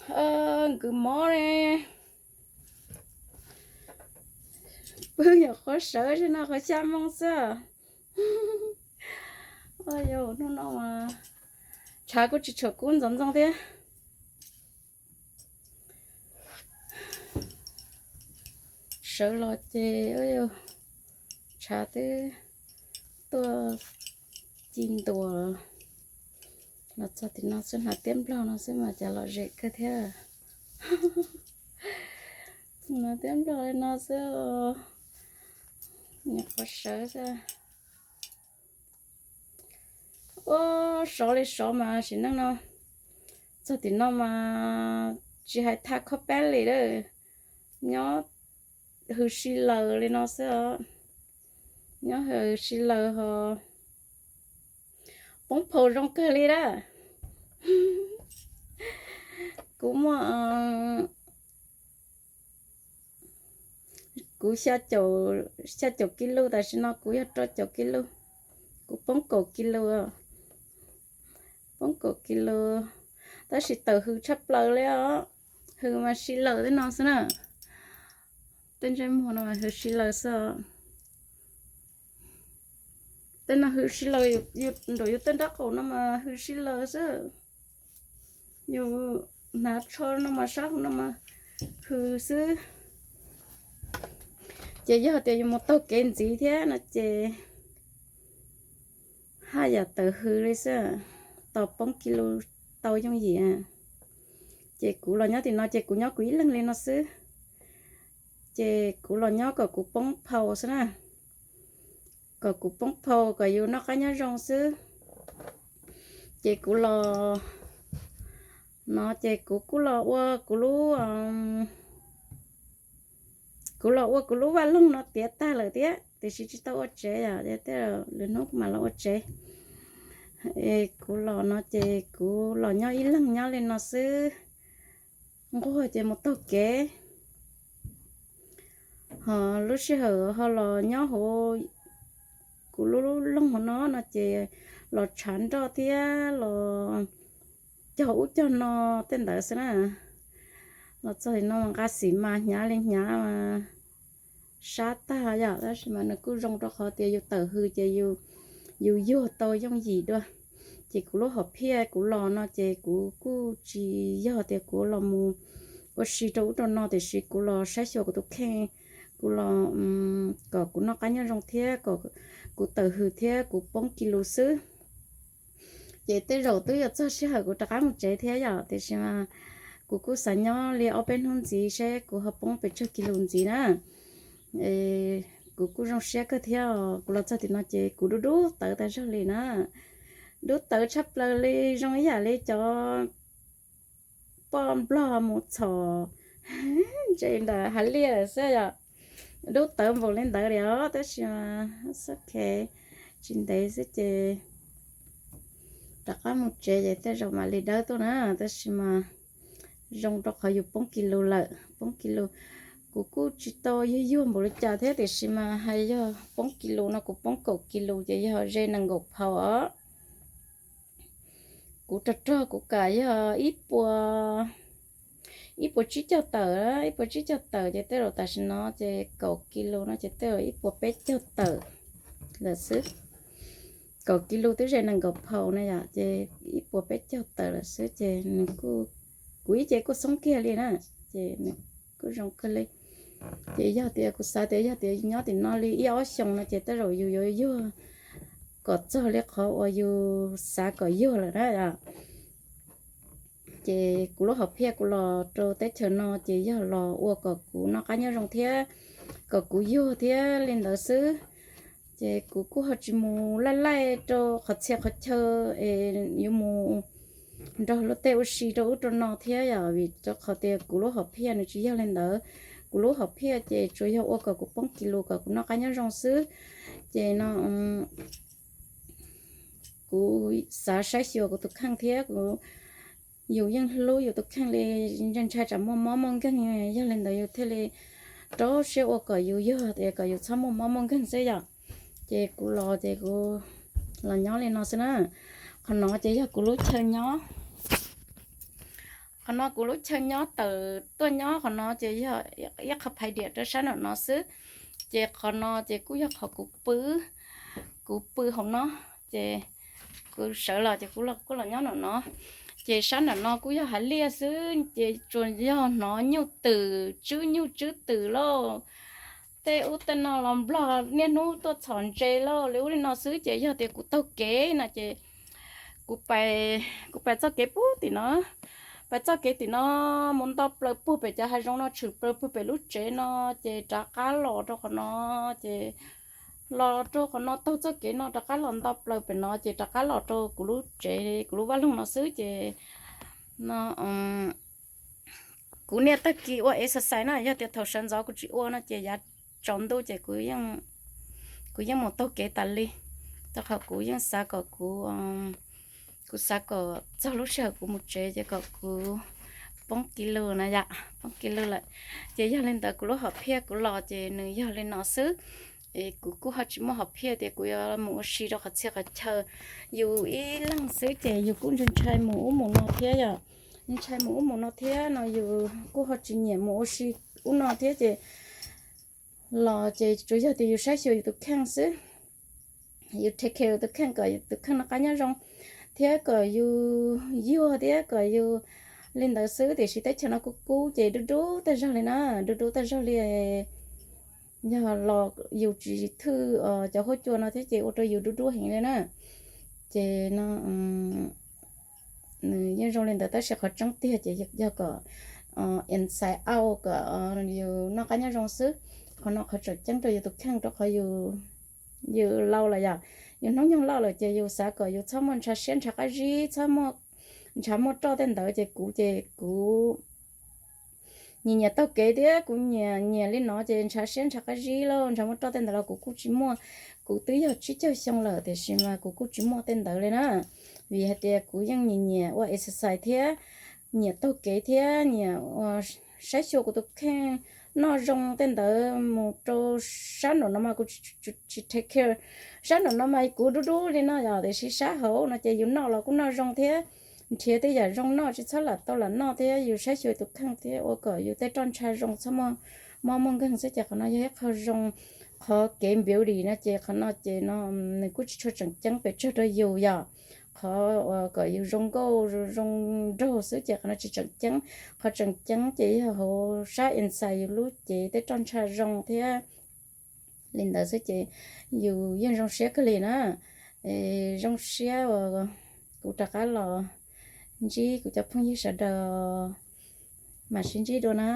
Nkws mob ne, pw nyuam qhuav sawv zoj no qhov xya moo xwb. Ua yus hnub no mas tshav kuj tsis tshua kub ntxoov ntxoo thiab. Sawv los ces tshav twb tuaj ci ntua los txog tim no xwb, hnav tiab nplog no xwb mas cas lom zem kawg thiab. Hnav tiab nplog li no xwb, nyuam qhuav sawv xwb. Ua sov li sov mas sim neej no txog tim no mas tsis hais thaj khob peb li lawm, nyob hws si laws li no xwb os. Nyob hws si laws ho poob phau zoo kawg li lawm. Kuv muaj, kuv xya caum kilo, tam sim no kuv yog rau caum kilo, kuv poob kaum kilo, poob kaum kilo, tab sis tawm hws tshaj plaws li os. Hws mas si laws tej no xwb na, tej ntsej muag no mas hws si laws xwb os. Tej no hws si laws, nraum yus tej nraub qaum no mas hws si laws xwb. Yus hnav tsho no mas sab hauv no mas hws xwb. Ces yog tias yus mus taug kev ntxiv thiab no ces haj yam tawm hws li xwb, tos poob kilo tau yooj yim. Ces kuv los nyob tim no ces kuv nyob kuv ib leeg li no xwb. Ces kuv los nyob kom kuv poob phau xwb na, kom kuv poob phau kom yus noj qab nyob zoo xwb. Ces kuv los no ces kuv kuj los ua kuv lub, kuv los ua kuv lub vaj loog no tiav tag lawm thiab, tiam sis tsis tau ua tsev os, tej lwm hnub mam los ua tsev. Kuv los no ces kuv los nyob ib leeg nyob li no xwb, nquag ces mus taug kev. Ho lub sij hawm ho los nyob hauv kuv lub loog hauv no no ces los tshav nroj thiab los cog ub cog no tej ntawd xwb na. Los txog no nqa xim mas hnyav li hnyav mas sab tag yom, tab sis mas nws kuj zoo rau qhov tias yus tawm hws ces yus yuag tau yooj yim dua. Ces kuv lub hom phiaj kuv los no ces kuv kuj tsis yog tias kuv los mus ua si rau ub rau no, tiam sis kuv los saib xyuas kuv tus kheej, kuv los kom kuv noj qab nyob zoo thiab kom kuv tawm hws thiab kuv poob kis lus xwb. Ces tej zaum twb yuav txog sij hawm kuv rov qab mus tsev thiab yom, tiam sis mas kuv kuj xav nyob li ob peb hnub ntxiv seb kuv ho poob pes tsawg kis lus ntxiv na. Kuv kuj zoo siab kawg thiab, kuv los txog tim no ces kuv dub dub tawv tas zog li na. Dub tawv tshaj plaws li, zoo ib yam li cov poj nplog mus txhom ntses ntawm hav liaj lawm xwb yom. Dub tawv npaum li ntawd li os, tab sis mas ok, tsis ntev xwb ces rov qab mus tsev ces tej zaum mam li dawb tuaj na, tab sis mas zoo rau qhov yus poob kis lus lawm, poob kis lus. Kuv kuj tsis tau yuag yuag npaum li cas thiab, tiam sis mas hais yog poob kis lus no kuv poob kaum kis lus ces yog ze nees nkaum phau os. Kuv rog rog kuv kam yog ib puas, ib puas tsib caug tawm, ib puas tsib caug tawm ces tej zaum tam sim no ces kaum kis lus no ces tej zaum ib puas peb caug tawm lawm xwb. Kaum kis lus twb ze nees nkaum phau na yom, ces ib puas peb caug tawm lawm xwb ces nws kuj, kuv ib ce kuj xoob kiag li na, ces nws kuj zoo kawg li. Ces yog tias kuv xav tias yog tias nyob tim no li ib ob xyoos no ces tej zaum yus yuav yuag kom txog li qhov uas yus xav kom yuag lawm na. Ces kuv lub hom phiaj kuv los rau teb chaws no ces yog los ua kom kuv noj qab nyob zoo thiab kom kuv yuag thiab li ntawd xwb. Ces kuv kuj ho tsis mus laij laij rau qhov txhia qhov chaw es yuav mus nrog luag tej ua si rau ub rau no thiab yom, vim rau qhov tias kuv lub hom phiaj nws tsis yog li ntawd. Kuv lub hom phiaj ces tsuas yog ua kom kuv poob kis lus kom kuv noj qab nyob zoo xwb. Ces no kuv xav saib xyuas kuv tus kheej thiab kuv, yus yeej hlub yus tus kheej li, ntshai tsam muaj mob muaj nkeeg, yog li ntawd yus thiaj li rau siab ua kom yus yuag tias kom yus txhob muaj mob muaj nkeeg xwb yom. Ces kuv los ces kuv los nyob li no xwb na. Qhov no ces yog kuv lub chaw nyob. Qhov no kuv lub chaw nyob tawm tuaj nyob qhov no ces yog ib qho phais diam rau sab nram no xwb. Ces qhov no ces kuj yog qhov kuv pw, kuv pw hauv no, ces kuv sawv los ces kuv kuj los nyob nram no. Ces sab nram no kuj yog hav liaj xwb ces tsuas yog hnov nyuj twm tswb nyuj tswb twm lauj. Tej ub tej no los nplog niaj hnub tuaj txhom ntses lauj li ub li no xwb ces yog tias kuv taug kev no ces kuv pais, kuv pais txoj kev puag tim no, pais txoj kev tim no mus nto plaws puag pem cov hav zoov no tshwm plaws puag pem lub tsev no ces rov qab los rau qhov no, ces los rau qhov no taug txoj kev no rov qab los nto plaws pem no ces rov qab los rau kuv lub tsev kuv lub vaj loog no xwb ces no kuv niaj tag kis ua exercise na, yog tias thaum sawv ntxov kuv tsis ua no ces yav tsaus ntuj ces kuv yeej mus taug kev tas li, rau qhov kuv yeej xav kom kuv, kuv xav kom txog lub sij hawm kuv mus tsev ces kom kuv poob ki lus na yom, poob ki lus lawm. Ces yog li ntawd kuv lub hom phiaj kuv los ces nws yog li no xwb. Es kuv kuj ho tsis muaj hom phiaj tias kuv yuav mus ua si rau qhov txhia qhov chaw, yus ib leeg xwb ces yus kuj ntshai ntshai mus ub mus no thiab yom, ntshai mus ub mus no thiab no yus kuj ho tsis nyiam mus ua si ub no thiab ces los ces tsuas yog tias yus saib xyuas yus tus kheej xwb, yus take care yus tus kheej kom yus tus kheej noj qab nyob zoo thiab kom yus yuag thiab kom yus li ntawd xwb. Tiam sis teb chaws no kuj kub ces dub dub tag zog li na, dub dub tag zog li. Yog los yus tsis thwj cov huab cua no thiab ces ua rau yus dub dub heev li na. Ces no nws yeej zoo li ntawd tab sis qhov tseeb tiag ces yog kom inside out kom yus noj qab nyob zoo xwb. Qhov no qhov tseem ceeb rau yus tus kheej rau qhov yus laus lawm yom, yus hnub nyoog laus lawm ces yus xav kom yus txhob muaj ntshav siab ntshav qab zib, txhob muaj ntshav muaj roj tej ntawd ces kuv ces kuv nyiam nyiam taug kev thiab kuv nyiam nyiam li no ces ntshav siab ntshav qab zib lauj ntshav muaj roj tej ntawd los kuv kuj tsis muaj. Kuv twb yog tsib caug xyoo lawm tiam sis mas kuv kuj tsis muaj tej ntawd li na, vim hais tias kuv yeej nyiam nyiam ua exercise thiab nyiam taug kev thiab nyiam saib xyuas kuv tus kheej noj zoo tej ntawd mus rau sab nraum no mas kuv tsis take care. Sab nraum no mas kuv dub dub li no yom, tiam sis sab hauv no ces yus noj los kuj noj zoo thiab nrhiav tej yam zoo noj tsis txhob lam tau lam noj thiab yus saib xyuas tus kheej thiab ua kom yus tej roj ntsha zoo txhob muaj mob muaj nkeeg xwb ces qhov no yog ib qho zoo. Qhov kev beauty no ces qhov no ces no nws kuj tsis tshua tseem ceeb pes tsawg rau yus yom. Qhov uas kom yus zoo nkauj zoo nraug xwb ces qhov no tsis tseem ceeb. Qhov tseem ceeb ces yog hauv sab inside yus lub cev tej roj ntsha zoo thiab li ntawd xwb ces yus yeej zoo siab kawg li na. Zoo siab uas kuv rov qab los ntsib kuv cov phooj ywg sawv daws, mam sib ntsib dua na.